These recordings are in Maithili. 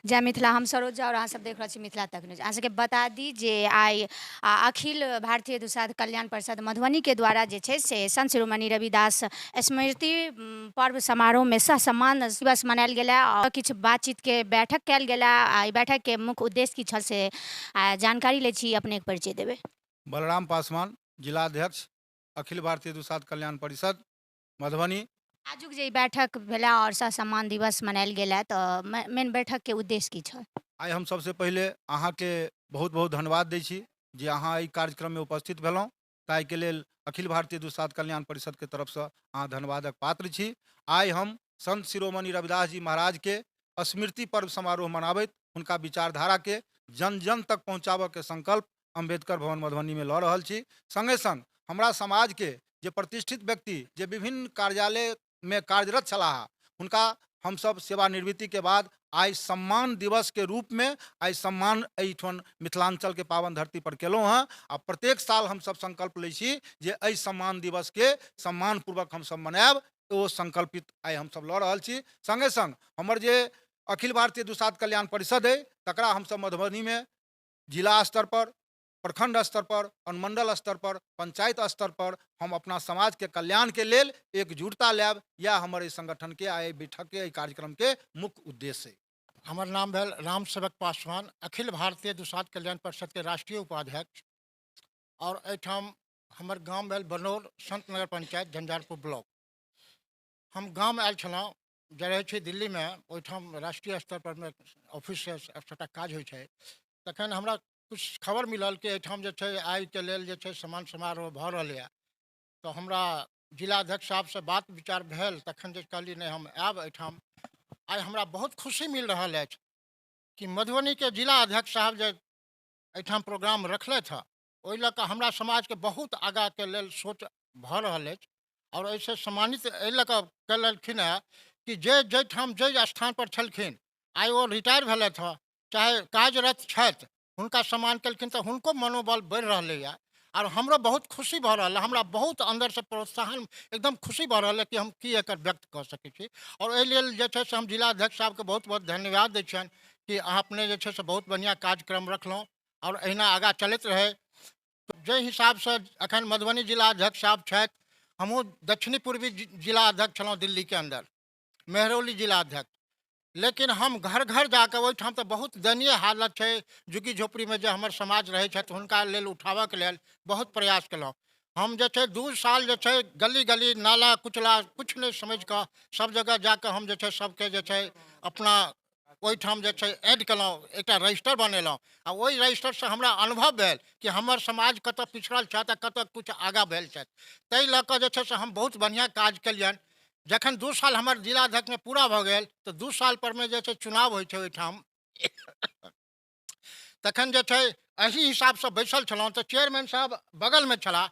जय मिथिला। हम सरोज झा और अहाँ सब देख रहल छी मिथिला तक न्यूज। अहाँ सबके बता दी जे आइ अखिल भारतीय दुसाध कल्याण परिषद मधुबनी के द्वारा जे छै से संत शिरोमणि रविदास स्मृति पर्व समारोह में सह सम्मान दिवस मनायल गेल और किछु बातचीत के बैठक कयल गेल। आ ई बैठक के मुख्य उद्देश्य की छल से जानकारी लै छी, अपने के परिचय देबै। बलराम पासवान, जिलाध्यक्ष, अखिल भारतीय दुसाध कल्याण परिषद मधुबनी। आजुक जे ई बैठक भेला और सह सम्मान दिवस मनायल गेल है, तऽ मेन बैठक के उद्देश्य की छल? आइ हम सबसे पहिले अहाँके बहुत बहुत धन्यवाद दै छी जे अहाँ एहि कार्यक्रममे उपस्थित भेलहुँ, ताहिके लेल अखिल भारतीय दुसाध कल्याण परिषदके तरफसँ अहाँ धन्यवादक पात्र छी। आइ हम संत शिरोमणि रविदास जी महाराजके स्मृति पर्व समारोह मनाबैत हुनका विचारधाराके जन जन तक पहुँचाबऽके संकल्प अम्बेडकर भवन मधुबनीमे लऽ रहल छी। सङ्गे सङ्ग हमरा समाजके जे प्रतिष्ठित व्यक्ति जे विभिन्न कार्यालयमे कार्यरत छलाह, हुनका हमसब सेवानिवृत्तिके बाद आइ सम्मान दिवसके रूपमे आइ सम्मान एहिठाम मिथिलांचलके पावन धरती पर केलहुँ हँ। आ प्रत्येक साल हमसब संकल्प लै छी जे एहि सम्मान दिवसके सम्मानपूर्वक हमसब मनायब, ओ संकल्पित आइ हमसब लऽ रहल छी। सङ्गे सङ्ग हमर जे अखिल भारतीय दुसाध कल्याण परिषद अइ, तकरा हमसब मधुबनीमे जिला स्तर पर, प्रखंड स्तर पर, अनुमंडल स्तर पर, पंचायत स्तर पर हम अपना समाज के कल्याण के लेल एकजुटता लायब, यह हमर एहि संगठन के आ एहि बैठक के, एहि कार्यक्रम के मुख्य उद्देश्य है। हमर नाम भेल राम सेवक पासवान, अखिल भारतीय दुसाध कल्याण परिषद के राष्ट्रीय उपाध्यक्ष और एहिठाम हमर गाम भेल बनौर, संत नगर पंचायत, झंझारपुर ब्लॉक। हम गाम आयल छलहुँ, जे रहै छी दिल्लीमे, ओहिठाम राष्ट्रीय स्तर पर मे ऑफिससँ सबटा काज होइ छै। तखन हमरा कुछ खबर मिलल कि एहिठाम जे छै आइके लेल जे छै सम्मान समारोह भऽ रहलैए, तऽ हमरा जिलाध्यक्ष साहबसँ बात विचार भेल, तखन जे कहलियै नहि हम आयब एहिठाम। आइ हमरा बहुत खुशी मिल रहल अछि कि मधुबनीके जिला अध्यक्ष साहब जे एहिठाम प्रोग्राम रखलथि हँ, ओहि लऽ कऽ हमरा समाजके बहुत आगाँके लेल सोच भऽ रहल अछि। और एहिसँ सम्मानित एहि लऽ कऽ केलखिन हँ कि जे जाहिठाम जाहि स्थानपर छलखिन, आइ ओ रिटायर भेलथि हँ, चाहे कार्यरत छथि, हुनका सम्मान केलखिन तऽ हुनको मनोबल बढ़ि रहलैए और हमरो बहुत खुशी भऽ रहल है। हमरा बहुत अन्दरसँ प्रोत्साहन एकदम खुशी भऽ रहल है कि हम की एकर व्यक्त कऽ सकै छी। और एहि लेल जे छै से हम जिलाध्यक्ष साहबके बहुत बहुत धन्यवाद दै छियनि कि अहाँ अपने जे छै से बहुत बढ़िआँ कार्यक्रम रखलहुँ और एहिना आगाँ चलैत रहै। जाहि हिसाबसँ अखन मधुबनी जिला अध्यक्ष साहब छथि, हमहूँ दक्षिणी पूर्वी जिला अध्यक्ष छलहुँ दिल्लीके अन्दर, मेहरौली जिला अध्यक्ष, लेकिन हम घर घर जाकऽ ओहिठाम तऽ बहुत दयनीय हालत छै, झुग्गी झोपड़ीमे जे हमर समाज रहै छथि हुनका लेल उठाबऽके लेल बहुत प्रयास केलहुँ। हम जे छै 2 साल जे छै गली गली नाला कुचला किछु नहि समझिकऽ सब जगह जाकऽ हम जे छै सबके जे छै अपना ओहिठाम जे छै एड केलहुँ, एकटा रजिस्टर बनेलहुँ आ ओहि रजिस्टरसँ हमरा अनुभव भेल कि हमर समाज कतऽ पिछड़ल छथि आ कतऽ किछु आगाँ भेल छथि। ताहि लऽ कऽ जे छै से हम बहुत बढ़िआँ काज केलियनि। जखन 2 साल हमर जिलाध्यक्षमे पूरा भऽ गेल तऽ 2 साल परमे जे छै चुनाव होइ छै ओहिठाम, तखन जे छै एहि हिसाबसँ बैसल छलहुँ तऽ चेयरमैन साहब बगलमे छलाह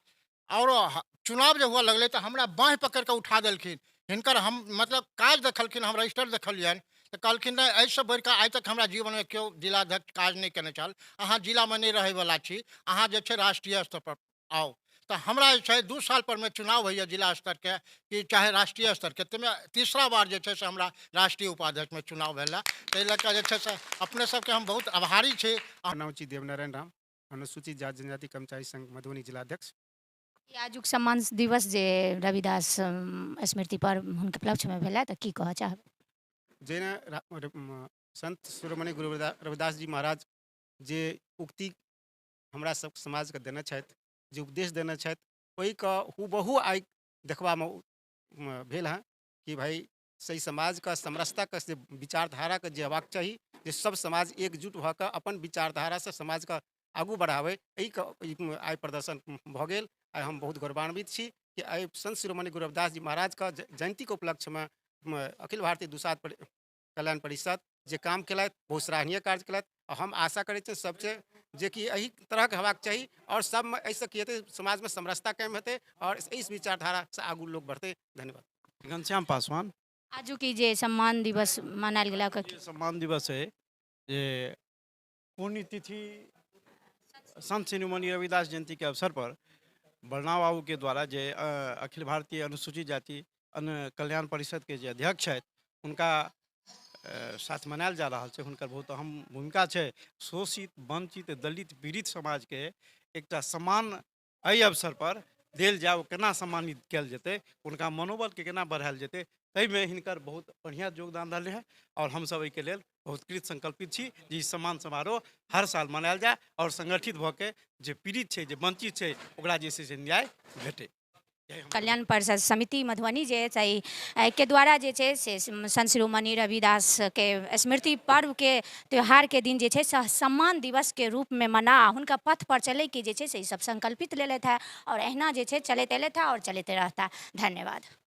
और चुनाव जे हुअ लगलै तऽ हमरा बाँहि पकड़िकऽ उठा देलखिन। हिनकर हम मतलब काज देखलखिन, हम रजिस्टर देखलियनि तऽ कहलखिन नहि एहिसँ बढ़िकऽ आइ तक हमरा जीवनमे केओ जिलाध्यक्ष काज नहि केने छल, अहाँ जिलामे नहि रहैवला छी, अहाँ जे छै राष्ट्रीय स्तर पर आउ। तऽ हमरा जे छै 2 साल परमे चुनाव होइए जिला स्तरके कि चाहे राष्ट्रीय स्तरके, ताहिमे तीसरा बार जे छै से हमरा राष्ट्रीय उपाध्यक्षमे चुनाव भेल। ताहि लऽ कऽ जे छै से अपने सबके हम बहुत आभारी छी। नाम छी देवनारायण राम, अनुसूचित जाति जनजाति कर्मचारी संघ मधुबनी जिलाध्यक्ष। आजुक सम्मान दिवस जे रविदास स्मृति पर हुनके उपलक्ष्यमे भेलै, तऽ की कहऽ चाहबै? जेना संत शिरोमणि गुरु रविदास जी महाराज जे उक्ति हमरा सब समाजके देने छथि, जे उपदेश देने छथि, ओहिके हूबहू आइ देखबामे भेल हँ कि भाइ सही समाजके समरसताके से विचारधाराके जे हेबाक चाही, जे सब समाज एकजुट भऽ कऽ अपन विचारधारासँ समाजके आगू बढ़ाबै, एहिके आइ प्रदर्शन भऽ गेल। आइ हम बहुत गौरवान्वित छी कि आइ संत शिरोमणि गुरु रविदास जी महाराजके जयन्तीके उपलक्ष्यमे अखिल भारतीय दुसाध कल्याण परिषद जे काम केलथि, बहुत सराहनीय कार्य केलथि। आ हम आशा करै छियै सबसे जे कि एहि तरहके हेबाक चाही और सबमे एहिसँ की हेतै, समाजमे समरसता कायम हेतै और एहि विचारधारासँ आगू लोक बढ़तै। धन्यवाद। घनश्याम पासवान। आजुक ई जे सम्मान दिवस मनायल गेल, ओकर जे सम्मान दिवस है जे पुण्यतिथि संत शिरोमणि रविदास जयंती के अवसर पर बलराम बाबू के द्वारा जे अखिल भारतीय अनुसूचित जाति कल्याण परिषद के जे अध्यक्ष छथि, हुनका साथ मनायल जा रहल छै। हुनकर बहुत अहम भूमिका छै। शोषित, वंचित, दलित, पीड़ित समाजके एकटा सम्मान एहि अवसर पर देल जाय, ओ केना सम्मानित कयल जेतै, हुनका मनोबलके केना बढ़ायल जेतै, ताहिमे हिनकर बहुत बढ़िआँ योगदान रहलै हँ। आओर हमसभ एहिके लेल बहुत कृत संकल्पित छी जे ई सम्मान समारोह हर साल मनायल जाय आओर संगठित भऽ के जे पीड़ित छै, जे वंचित छै, ओकरा जे छै से न्याय भेटै। कल्याण परिषद समिति मधुबनी जे छै के द्वारा जे छै से संत शिरोमणि रविदास के स्मृति पर्व के त्योहार के दिन जे छै से सम्मान दिवस के रूप में मना हुनका पथ पर चलै के जे छै से ई सब संकल्पित लेलथि है आओर एहिना जे छै चलैत एलथि है आओर चलैत रहता। धन्यवाद।